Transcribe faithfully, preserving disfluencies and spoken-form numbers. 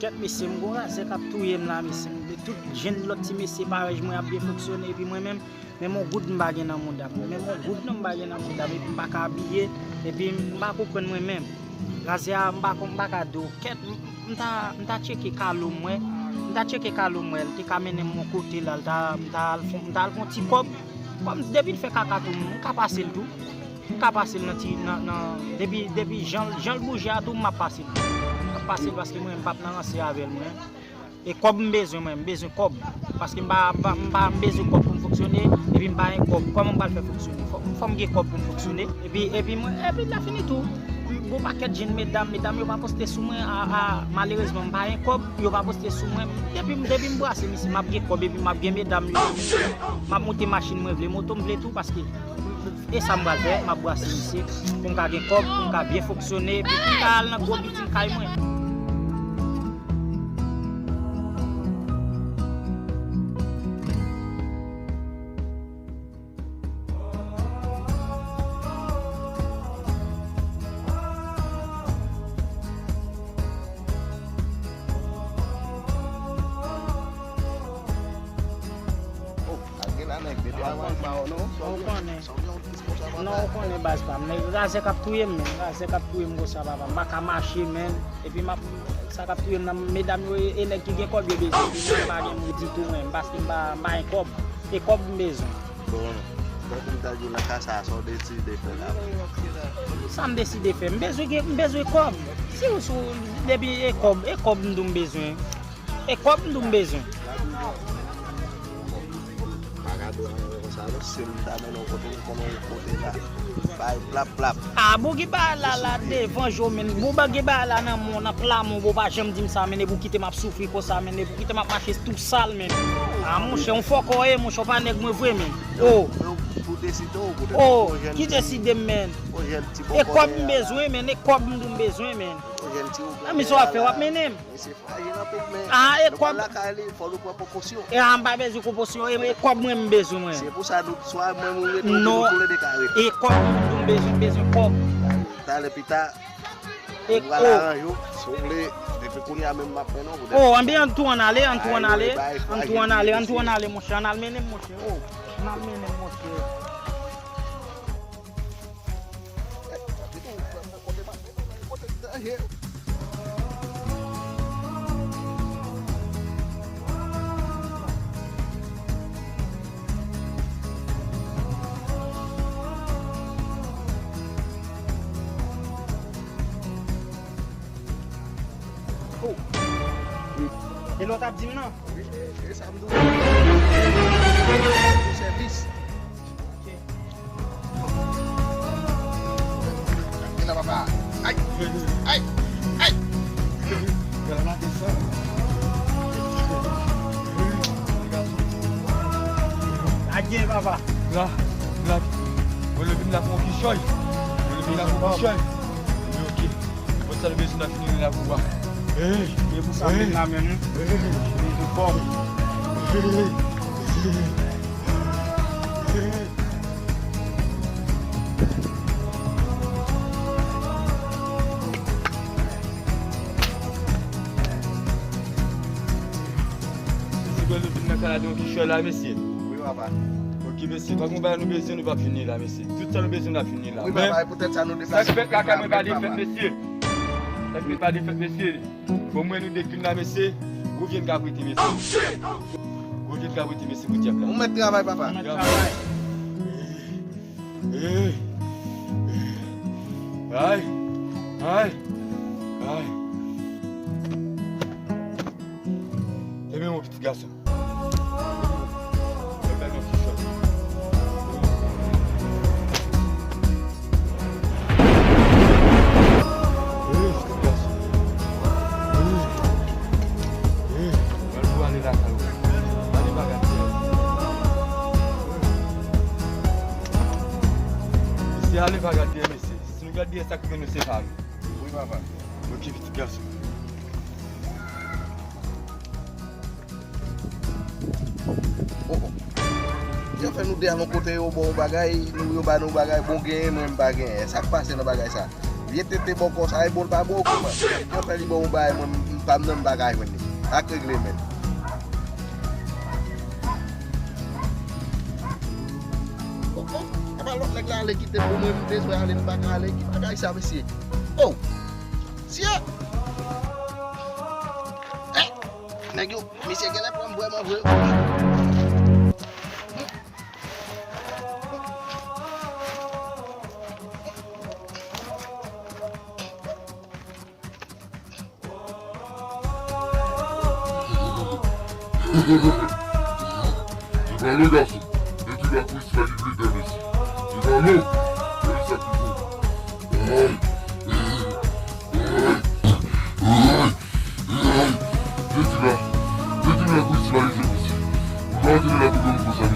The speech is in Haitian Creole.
Kèt mesye, m gon razè k ap touye m la, mesye. M vle tout jèn lòt ti mesye parèy mwen ap byen fonksyone, epi mwen menm, menm yon goud m pa gen nan mouda m. Menm yon goud non m pa gen nan mouda m, epi m pa ka abiye, epi m pa konprann mwen menm. Razè a, m pa konn, m pa ka di w. Kèt, m, m ta, m ta tcheke kalo m wè. M ta tcheke kalo m wè, l te ka mennen m yon kote la, l ta, m ta al fon, m ta al fon ti kòb. Kòm depi l fè kaka tou, m ka pase l tou. M ka pase l nan ti, nan, nan, depi, depi jan, jan l bouje a tou, m ap pase l. M ap pase l paske mwen, m p ap nan ranse avè l, mwen. E kòb m bezwen, mwen, m bezwen kòb. Paske m pa, m pa, m pa, m bezwen kòb pou m fonksyone, epi m pa gen kòb. Kòman m pral fè fonksyone? Fò, fò m gen kòb pou m fonksyone. Epi, epi mwen, epi la fini tou. M gon pakèt jèn medam, medam yo pa poste sou mwen, a, a, malerezman, m pa gen kòb, yo pa poste sou mwen. Depi, depi m brase misye, m ap gen kòb, epi m ap gen medam yo. M ap moute machin mwen vle, moto m vle tou, paske e sa m pral fè, m ap brase misye, pou m ka gen kòb, pou m ka byen fonksyone, epi pou m ka al nan gwo bilding kay mwen. Ou konnen. Non, ou konnen baz pa m. Men razè k ap touye m, men. Razè k ap touye m konsa, papa. M pa ka mache, men. Epi m ap, sa k ap touye m nan, medam yo, e, e nèg ki gen kòb yo bezwen. Epi mwen, m pa gen moun ditou, men. Paske m pa, m pa gen kòb. E kòb m bezwen. Bon, tankou m ta di w nan ka sa a, sa w deside fè la? Sa m deside fè? M bezwen gen, m bezwen kòb. Si w, si w, depi e kòb, e kòb m di w m bezwen. E kòb m di w m bezwen. Pa ka di w anyen konsa non, si m ta mennen w kote m konnen w kote la. Bay plap plap. A, Boogie ba la, la devan jo, men. Booba gen ba la nan mon, nan pla mon, Booba janm di m sa, men, e pou kite m ap soufri konsa, men, e pou kite m ap mache tou sal, men. A, monchè, yon fòkò w ye, monchè, w pa nèg mwen vre, men. O. Ou deside w, ou te o, yon jèn ki ti, deside m, men. Yon jèn ti e bòkò kòb m bezwen, men, e kòb m di w m bezwen, men. Yon jèn ti ou a, men sa w ap fè, w ap mennen m. Mesye frajil anpil, men a, e nou kòb lakay li, fò nou pran prekosyon. E a, m pa bezwen prekosyon, e, e kòb mwen m bezwen, mwen. Se pou sa nou, swa mwen ou rete, ou nou toulede ka rete. E kòb m bezwen, m bezwen kòb. Talè pita, e, nou pral o, aranje w, si w vle, depi kounye a menm m ap mennen w. O, anben, ann tou ann ale, ann tou ann ale, ann tou ann ale, ann tou ann ale, monchè, ann al mennen m, monchè, o, ann al mennen m, monchè. Oh. E lòt ap di m nan? Wi, e, e sa m di w. Sèvis. Ok. Vin la, papa. Ay! Ay! Ay! Adye, papa. La, la. Mwen leve m la pou yon kichòy. Mwen leve m la pou yon kichòy. Ok. Bon, sa nou bezwen nan fini la pou wa. Hey! E pou sa menm la menm. Hey! Hey! Hey! Mesye, nou vin nan kay la de yon kichòy la, mesye. Wi, papa. Ok, mesye, pa gon bagay nou bezwen, nou p ap vini la, mesye. Tout sa nou bezwen, n ap vini la. Wi, papa, e poutèt sa nou deplase. Sa k fèt la, kay mwen pa defèt, mesye. Sa k fèt pa defèt, mesye. Bon, mwen nou de k vin la, mesye. Gwo vye n ka prete, mesye. Oh, shit! Oh, shit! Gwo vye n ka prete, mesye, pou dyab la. Ou mèt travay, papa. Ou mèt travay. Hey! Ay! Ay! Ay! Leve yon pitit gason. Leve yon ti chòt. Hey, pitit gason. Hey! Hey! Mwen pou ale lakay ou. Ale pa gade. Mesye, ale pa gade, mesye. Si nou gade, sa k rive nou se pa nou. Wi, papa. Ok, pitit gason. Oh, oh. Yo fè nou de a yon kote, yo ba w bagay, nou, yo ba nou bagay, bon genyen, mwen m pa genyen. Sa k pase nan bagay sa? Vye tete bòkò sa, e bon l pa bon, kòman? Yo fè li ba w bagay, mwen m Pa m nan m pa ka jwenn li. Ak regle men. Oh, oh, apa lòt nèg la ale kite m pou mwen, m bezwen ale, m pa ka ale. Ki bagay sa, mesye? Oh! Sye! Eh! Nèg yo, mesye genlè pran m vrèman vre. Se pa lou gason. Depi la polis pa gen grenn mesye. Se pa lou. Gade sa ki fou. Ay. Ay. Ay. Ay. Depi la. Depi la polis pa gen grenn mesye. Ou pa antre la pou konn konsa.